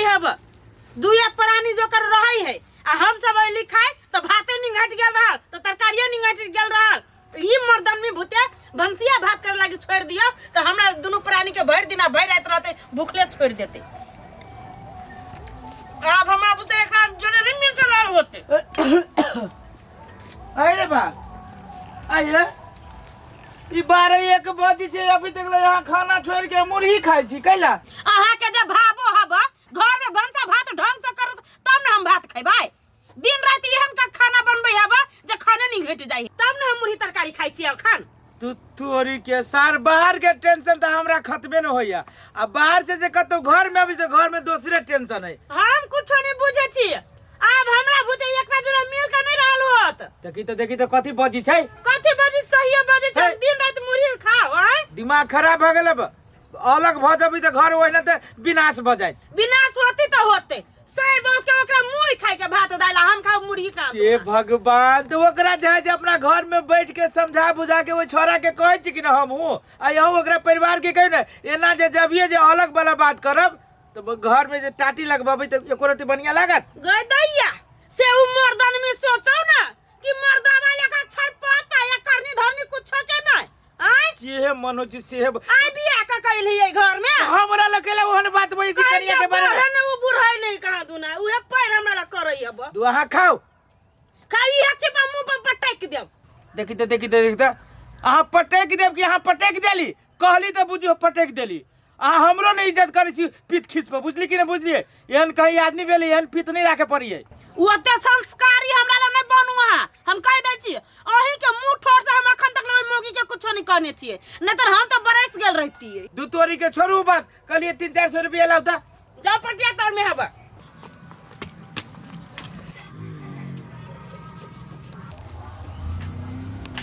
हब दुए प्राणी जोकर रहै है आ हम सब अइली खाय तो भाते निंघट गेल रहल तो तरकारियो निंघट गेल रहल। ई मर्दन में भूते भनसिया भात करे लागी छोड़ दियो तो हमरा दुनू प्राणी के भरि दिना भरि रात रहते भूखले छोड़ देते। आब हमरा बुते एकरा जोड़े नहीं मिल के रहल होते। अरे बा आइए ई 12-1 बजे छै अभी तक ले यहाँ खाना छोड़ के मुरही खाइ छी कैला? अहाँ के जे भाबो हब घर में भनसा भात ढंग से करत तब न हम भात खेबै। दिन रात एहन का खाना बनबै हब जे खाने नहीं घटि जाय तब न हम मुरही तरकारी खाइ छी अखन। तू तोरी के सार बाहर के टेंशन त हमरा खतबे न होइया आ बाहर से जे कतौ घर में अबै त घर में दोसरे टेंशन है। हम कुछो नहीं बुझै छी आब हमरा बुझे एकरा जोड़ा मिल के नहीं रहल होत। देखी त देखी त कथी बजी छै? कथी बजी सही बजी छै हे। दिन रात मुरही खाओ आय। दिमाग खराब भ गेल अब अलग भ जबी त घर ओहिना त विनाश भ जाय। विनाश होती त होते सही बहुत के ओकरा मुंह खाय के भात दाल हम खाओ मुरही का। हे भगवान तो ओकरा जे है जे अपना घर में बैठ के समझा बुझा के ओइ छोरा के कहै छी कि न हम हूँ आ यहूँ ओकरा परिवार के कहियो ने एना जे जबिए जे अलग वाला बात करब तो घर में जे टाटी लगबेबै त एको रत्ती बढ़िया लागत? गई दैया से उ मर्दन में सोचो ना कि मर्दावा लेखा छरपता या करनी धरनी कुछो के नहीं आय? जेहे मन होइ छै सेहे आय बियाह क कैल हियै घर में? हमरा लग केला ओहन बात बजै छै कनिया के बारे में। पढ़े ने उ बुढ़ै नहीं कहाँ दुना उहे पैर हमरा लग करै हब। दू अहाँ खाउ। खाइ इहे छिपा मुंह पर पटक देब। देखी त देखी त देखी त अहाँ पटक देब कि अहाँ पटक देली? कहली त बुझियो पटक देली। अहाँ हमरो नहीं इज्जत करै छी पीत खींच पर बुझली कि नहीं बुझलिए? एहन कहीं आदमी भेलै एहन पीत नहीं राखे पड़िए। ओते संस्कारी हमरा लग नहीं बनू अहाँ हम कहि दै छी अहीं के मुंह ठोर से हम अखन तक ओहि मौगी के कुछो नहीं कहने छियै नहीं तऽ हम तऽ बरसि गेल रहितियै। दू तोरी के छोड़ू बात कहलिए 300-400 रुपया लाउ तऽ। जाओ पटिया तर में हबा।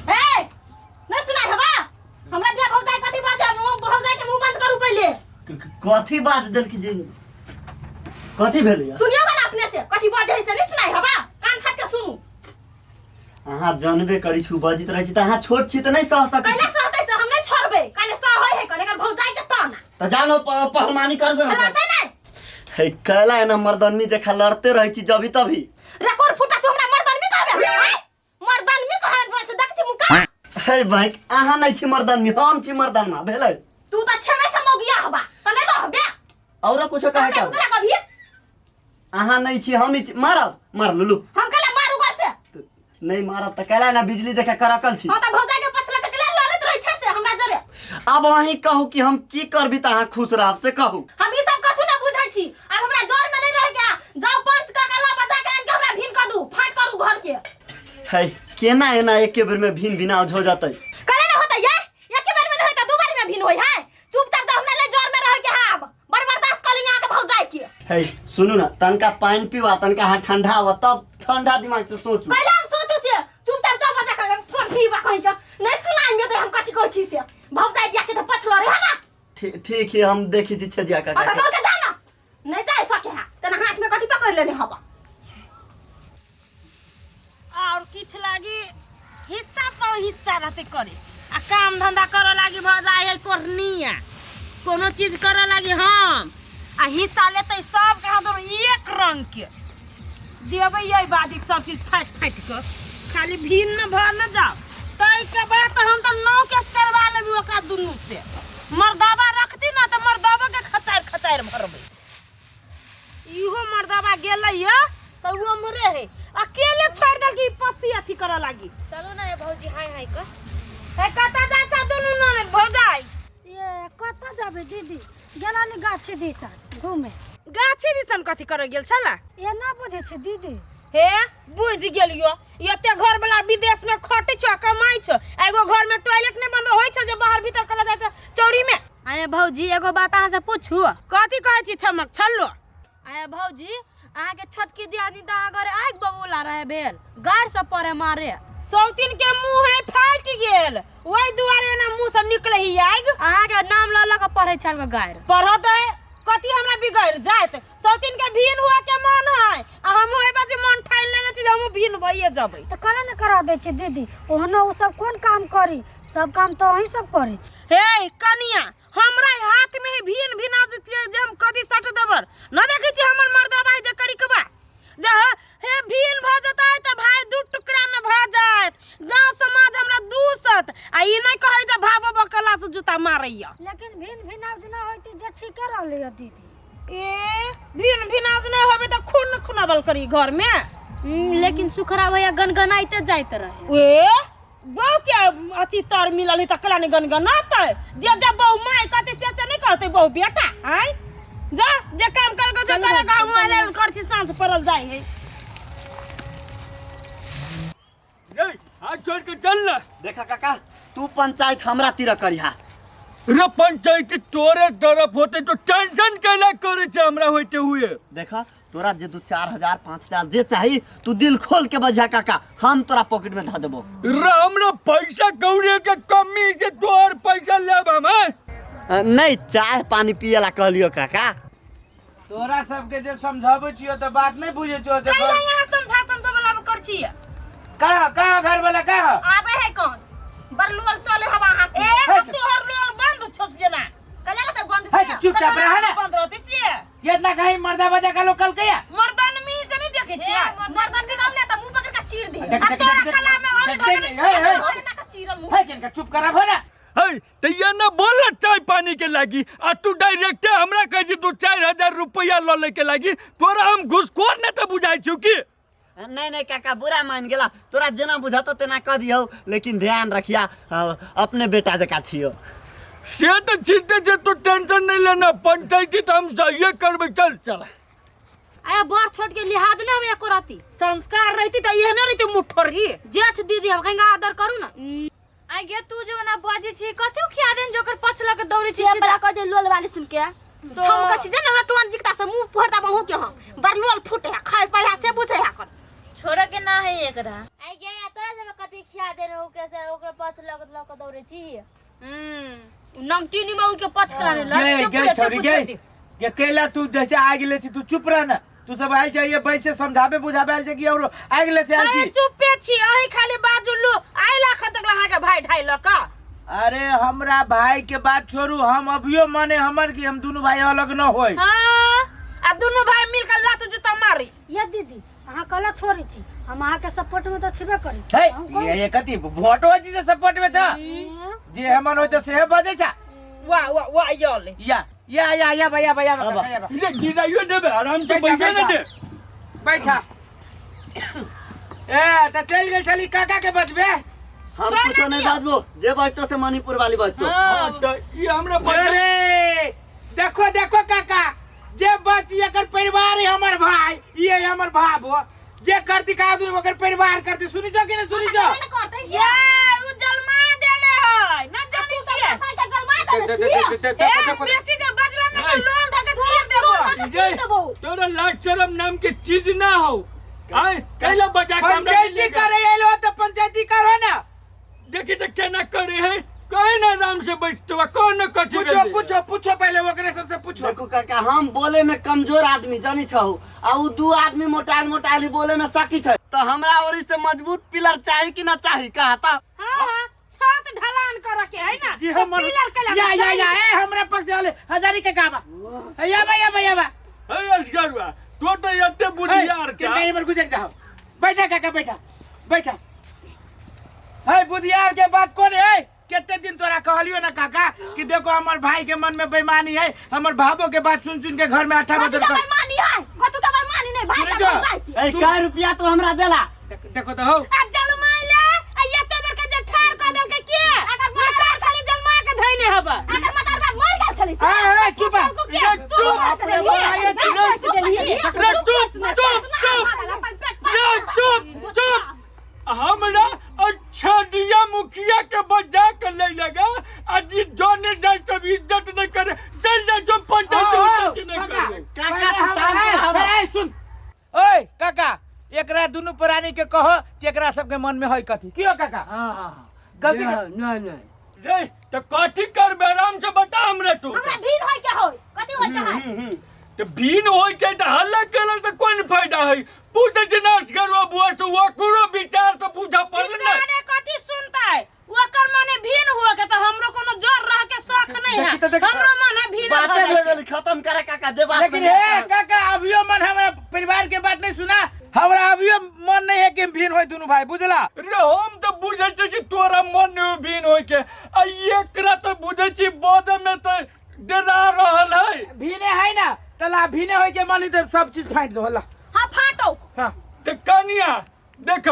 ए नहीं सुनाई हबा हमरा जे भौजाई कथी बाजे मुंह भौजाई के मुंह बंद करू पहिले। कथी बाज देल कि जे कथी भेल या? सुनियो ना अपने से कथी बाजे है से नहीं सुनाई हबा कान थाप के सुनू। अहाँ जानबे करी छु बजित रहै छी त अहाँ छोट छी त नहीं सह सकै कैला छी। सहतै से हम नहीं छोड़बै काले सहै है कने एकर भौजाई के त ना। त जानो पहलवानी करगो ना। लड़तै नहीं। हे कैला एना मर्दनमी जखा लड़ते रहै छी जभी तभी। रे कोर फुटा तू हमरा मर्दनमी कहबे? आँय? मर्दनमी कहने दुआरे से देख छी मुका। हे भाई अहाँ नहीं छी मर्दनमी हम छी मर्दनमा भेलै। तू त छेबे छ मौगिया हबा त नहीं रहबे। औरो कुछो कहे हमरा का? उगला कभी? अहाँ नहीं छी हम ही छी मारब मार लुलु। हम कैला मारू घर से? नहीं मारब त कैला ना बिजली जखा करकल छी। हां त भौजाई के पछला के कैला लड़त रहै छै से हमरा जरे। अब अहीं कहू कि हम की करबी त अहाँ खुश रहब से कहू। हम ई सब कथू ना बुझै छी अब हमरा जर में नहीं रह गया जाओ पंच का गला बजा के आन के हमरा भीन कर दू फाट करू घर के। हे केना एना एके बेर में भीन भिनाव हो जतै? कले ना होतै ये एके बेर में नहीं होतै दू बार में भीन होय है। चुपचाप त हमरा ले जर में रह के है अब बड़ बर्दाश्त कर यहाँ के भौजाई के। हे सुनू ना तनका पानी पीवा तनका हाथ ठंडा हुआ तब ठंडा दिमाग से सोचू। पहले हम सोचू से चुपचाप जाओ बजा के कर पीवा कहीं के नहीं सुनाई में हम कथी कहै छी से भौजाई दिया के त पछलो रे हवा। ठीक है हम देखी छी छेदिया काका हाँ, के। दौड़ के जा ना नहीं जाए सके है तना हाथ में कथी पकड़ लेने हवा। और किछ लागी हिस्सा पर हिस्सा रहते करे आ काम धंधा करे लागी भ जाय है कोरनिया कोनो चीज करे लागी हम आ हिस्सा लेते सब कहाँ दोनों एक रंग के देबै ये बाजी सब चीज फाटि फाटि के खाली भिन्न भ न जाओ तै के बाद तो हम तो नौ केस करवा लेबी ओकरा दुनू से मर्दाबा रखती ना तो मर्दाबा के खचारि खचारि भरबै। इहो मर्दाबा गेलै या तो वो मरे है अकेले छोड़ दे कि पसी अथी करे लागी। चलो ना ये भौजी हाय हाय कर। हे कतऽ जाइ छ दुनू ननद भौजाई? ये कतऽ जाबै दीदी गेला नि गाछी दिसन घूमे। गाछी दिसन कथी करे गेल छला? ये ना बुझै छी दीदी। हे बुझ गेलियो एते घर वाला विदेश में खटै छ कमाइ छ एगो घर में टॉयलेट नै बनबै होइ छ जे बाहर भीतर करल जाइ छ चौरी में। आये भौजी एगो बात अहाँ से पूछू? कथी कहै छी छमक छल्लो? आये भौजी अहाँ के छोटकी दियादनी त अहाँ घरे आगि बबूला रहे भेल गाड़ सब पड़े मारे। सौतीन के मुंह है फाटि गेल ओहि दुआरे ना मुंह से निकले ही आगि। अहाँ के नाम ल ल के पढ़ै छल गाड़। पढ़त है कथी हमरा बिगड़ जात सौतीन के भीन हुआ के मन है आ हम ओहि बाजी मन ठानि लेने छी जे हमहूँ भीन भइए जबै। त कना ने करा दै छी दीदी ओहनो ओ सब कोन काम करी सब काम त अहीं सब करै छी। हे कनिया हमरा हाथ में है भिन भिना जे जे हम कदी सट देबर न देखै छी हमर मर्दा भाई जे करी के बा जे हे भिन भ जतै त भाई दू टुकड़ा में भ जायत गांव समाज हमरा दूसत आ ई नहीं कहै जे भाबो बकला तो जूता मारैया। लेकिन भिन भिनाउज न होती जे ठीके रहलै है दीदी। ए भिन भिनाउज नहीं होबे त खून खुनाबल करी घर में। लेकिन सुखरा भैया गनगनाइते जाइत रहे। ए बहु के अथी तर मिलल है त कला नहीं गनगनातै जे जे बहु माय कहतै से से नहीं कहतै बहु बेटा आय जा जे काम कर के जे करे के हम लेल करছি साँझ पड़ल जाय है। रे हाथ छोड़ के चल ना। देखा काका तू पंचायत हमरा तीर करिहा। रे पंचायत तोरे तरफ होते तो टेंशन कैला करे छे हमरा होते हुए। देखा तोरा जे 2 4 हजार 5 हजार जे चाही तू दिल खोल के बजा काका, हम तोरा पॉकेट में धा देबो। रे हमरा पैसा कौड़ी के कमी से तोहर पैसा लेब हम, हैं? नहीं चाय पानी पियला कहलियो काका। तोरा सबके जे समझाबै छियो त बात नहीं बुझै छियो जे कैला घर- यहाँ समझा समझा वाला कर छियै। कहाँ कहाँ घर वाला कहाँ? आबे है कौन? बरलुअल चले हवा अहाँ के। ए, है हम तोहर लोल बंद छो जेना। कला त बंद है से। चुपचाप रह ना। बंद रहते से। इतना कहीं मर्दा बजा का लोग कल के या? मर्दन मी से नहीं देखे छियै। मर्दन भी कम ने त मुंह पकड़ के चीर दी। देख, आ देख, तोरा देख, कला में और देख, धरे देख, हे, हे। ओए ना का चीरल मुंह। हे, किनका चुप कराबो ना। है त ये ना बोल चाय पानी के लागी आ तू डायरेक्ट हमरा कह छी 2 4 हजार रुपया ल ले के लागी, तोरा हम घुसखोर ने त बुझाइ छु की? नहीं नहीं काका बुरा मान गेला, तोरा जेना बुझातो तेना कह दियौ, लेकिन ध्यान रखिया अपने बेटा जका छियो। से त चिंता जे तू टेंशन नहीं लेना, पंचायती त हम जाइए करबे। चल चल। आया बड़ छोट के लिहाज नहीं हम एको रती। संस्कार रहती त एहने रहती मुठोरी। जेठ दीदी हम कहीं आदर करू ना। आई गे तू जो ना बाजी छी कथि खिया देन जोकर पछ लके दौड़ी छी से सीधा। बड़ा कह दे लोल वाली सुन के। तो छमक छी जे ना टोन जिकता से मुंह फोड़ता बहु के हम बड़ लोल फूटे है खाय पैसा से बुझे है कर। छोड़ के ना है एकरा। आई गे या तोरा से कथि खिया देन हो के से ओकर पछ लक लक दौड़े छी। नमकीनी में के पछ करा ले। गे, चुप गे, रह, चुप छोरी, रह, गे। छोरी। गे, केला तू जैसे आग ले छी तू चुप रह ना। तू सब आयल चाहिए बैसे समझाबे बुझाबे आयल छै कि और आग ले से आयल अरे छी। चुपे छी अही खाली बाजू लो आइ लाख तक अहाँ के भाई ढाई लक। अरे हमरा भाई के बात छोड़ू, हम अभियो माने हमर कि हम दुनू भाई अलग न होय। हां आ दुनू भाई मिल के लात जूता मारी। ये दीदी अहाँ कहला छोड़ी छी, हम अहाँ के सपोर्ट में त छिबे करी। हे, हम कोन- ये कथी वोट हो जी से सपोर्ट में छ? जे हमर होय त सेहे बजै छ। वाह वाह वाह यले। या या या या भैया भैया अब। भैया, भैया। रे गिराइयो देबे आराम से बैठा, बैठे ना बैठा। दे। बैठा। ए त चल गेल छली काका के बचबे। हम कुछो नहीं बाजबो, जे बजतो से मणिपुर वाली बजतो। हाँ, त ई हमरा बच- अरे देखो देखो काका, जे बच एकर परिवार है हमर भाई, ई है हमर भाबो, जे करती का दूर ओकर परिवार करती। सुनी जो कि नहीं सुनी जो? ये उ जलमा देले है ना जानी छियै। दे, दे, दे, दे, दे, दे, ए, देखो, बेसी दे बजला में तो लोल धके चीर देबो। ये, तोरा लाज शरम नाम के चीज ना हो। आय, कैला बजा के हमरा पंचायती मिलेगा? करे आइलो त पंचायती करो ना। देखी त केना करे है, कहे ना आराम से बैठतो, कौन न कथी पूछो, भेलै? पूछो, पूछो पहले ओकरे सबसे पूछो। देखो काका, हम बोले में कमजोर आदमी जानी छहो, आ उ दू आदमी मोटाइल मोटाइल बोले में सकी छै, त हमरा ओरी से मजबूत पिलर चाही कि ना चाही कहा त? हां हां छत ढलान कर के है ना। जी, तो हमर पिलर के लगा या, या, या, चाहिए। ए, हमरा पक्ष वाले हजारी के काबा। ए, या बा, या बा, या बा। ए, असगरवा, तो त एते बुधियार ए, छा। किनका इमर गुजर जाओ। बैठा काका, बैठा, बैठा। हे बुधियार के बात कौन है? कितने दिन तोरा कहलियो ना काका कि देखो हमर भाई के मन में बेईमानी है, हमर भाबो के बात सुन सुन के घर में आठा कथी बदल के कर। बेईमानी है? कथी के बेईमानी नहीं, भाई सुनै के छौ? पंचायती। ए, कै रुपया तो हमरा देला? देखो तो हो। आ जलमाई ले, आ ये तो बड़का जे ठार क देलकै के? अगर मरता खाली जलमा के धइने हबा। अगर मतार बाप मर गेल छलै से। ए, ए, चुप आ। रे, चुप। अपने भाई है, चुप। रे, चुप, चुप, चुप। रे, चुप, चुप। हमरा अच्छा दिया मुखिया के बजा के ले लगा, आ जी जोने जाए तब इज्जत नहीं करे, चल जा जो पंचायत ओ, ओ, उज्जत नहीं काका, करे। काका, तू चांद ए, पर हवा। ए, सुन। ओए काका, एकरा दुनू प्राणी के कहो कि एकरा सबके मन में है कथी। क्यों काका? हाँ, गलती ना, कर- ना, ना। रे, तो कथी करबे? आराम से बता हमरा तू। हमरा भीन होय के होय, कथी होय के है? तो भीन होय के त हल्ला केला त कोन फायदा है? पूछे छै ना असगरवा बुआ से, ओकरो विचार त बुझा पड़ल ना। बेचारे कथी सुनतै? ओकर मने भीन हुआ के त हमरो कोनो जोर रह के शौक नहीं है। देखी त, देखी। बात नहीं सुना। हमरा अभियो मन नहीं है कि हम भिन्न होय दुनू भाई, बुझला? रे हम तो बुझै छी कि तोरा मन नहीं भिन्न होय के, आ एकरा तो बुझै छी बोध में तो डरा रहल है। भिने है ना तला भिने होय के मन तो सब चीज फाटि दो ला। हां फाटो। हां तो कनिया देख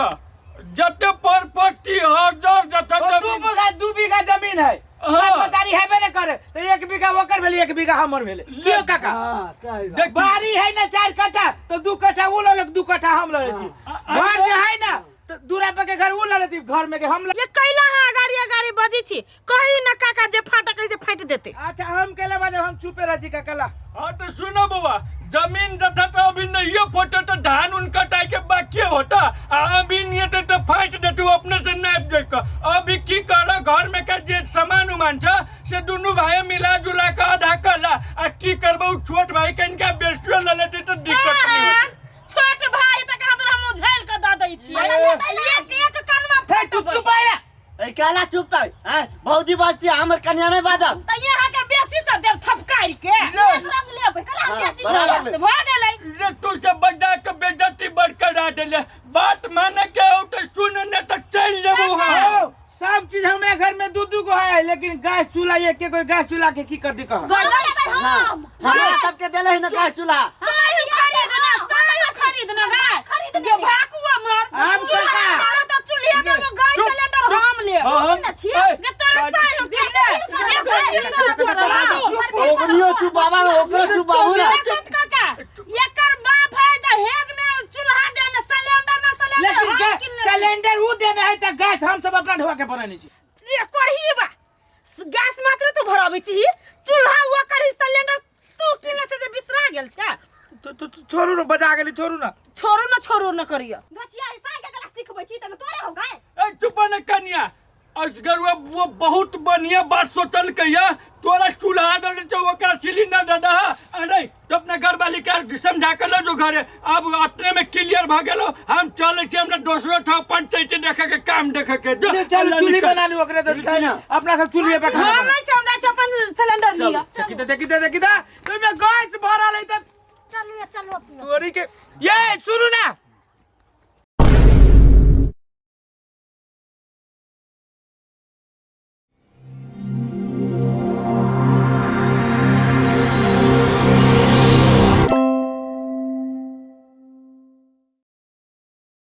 जते प्रॉपर्टी हजार जते तो जमीन 2 बीघा जमीन है। हाँ। पतारी हेबे ने करे तो 1 बीघा ओकर भेलै, 1 बीघा हमर भेलै। लियो काका। हां, सही बात। देख बाड़ी है ना 4 कट्ठा, तो 2 कट्ठा उ ललक, 2 कट्ठा हम लले छी। घर जे है ना तो दूरा पे के घर उ लले छी, घर में के हम ये कैला हां गाड़ी गाड़ी बजी छी, कही ना काका जे फाटक है से फाटि देते। अच्छा, हम केला बाजे, हम चुपे रह छी काका ला। हाँ तो सुनो बउआ, जमीन जथा तो अभी नहीं फोटे तो धान उन कटाई के बाकी होता, आ अभी नहीं तो तो फाट देतू अपने से नाप देख के। अभी की कर घर में के जे सामान उमान छ से दोनों भाई मिला जुला के आधा कला, आ की करबो छोट भाई के इनका बेचुए ले लेते तो दिक्कत नहीं होती। छोट भाई त कहा हम उझेल के द दै छी, एक एक कनमा। हे चुप चुप आया। ए काला चुप तै हैं, भौजी बाजती हमर कन्या नहीं बाजल। त यहाँ के बेसी से देव थपकाई के ले। रंग लेबै कला हम हाँ, बेसी बराबर लेबै। ले। भ गेलै। रे तू सब बजा के बेइज्जती बढ़ करा देले, बात माने के हो तो सुन ने तो चल जेबू। हाँ ओ, सब चीज हमरा घर में दू दू गो है, लेकिन गैस चूल्हा एक के कोई गैस चूल्हा के की कर दी कह। लेबै हाँ, हम। हमरा सबके देले है ना गैस चूल्हा। सायो खरीदना, सायो खरीदना रे, खरीदने गे भाकुआ मर। हम चूल्हा काका। मारो तो चूल्हे देबो, गैस चुप, सिलेंडर चुप। हम लेब। हाँ, हम ना छियै। ए, गे तोरा सायो के ओकनियो चुप बाबा, ओकरो चुप बाबू ना। देखत काका, एकर बाप है दहेज में चूल्हा देने, सिलेंडर ना सिलेंडर लेकिन हम किन लेबै। सिलेंडर उ देने है त गैस हम सब अपना ढोआ के बनाने छी। रे करही बा गैस मात्र तू भराबै छी, चूल्हा ओकर ही, सिलेंडर तू किने से जे बिसरा गेल छै। तो तो तो छोड़ू ना, बजा गेली, छोड़ू ना। छोड़ू ना, छोड़ू ना करियो। गचिया साई के गला सिखबै छी त तोरे हो गए। ए चुप न कन्या, असगरुआ वो बहुत बढ़िया बात सोचल कहिया, तोरा चूल्हा दे छौ ओकरा सिलेंडर दे दह। अरे तो अपना घर वाली के समझा के लो जो घरे अब अपने में क्लियर भ गेलो, हम चलै छी, हमरा दोसरो ठाव पंचायत देखे के काम देखे के जो, चल अल्लाह चूल्ही निकल। बना ली ओकरे तो अपना सब चूल्हे पे खाना हम बना। नहीं समझा छै, अपन सिलेंडर लिअ। देखी दे, देखी दे, देखी दे, ओइमे गैस भरल है त चलू चलू अपना। तोरी के ये सुनू ना।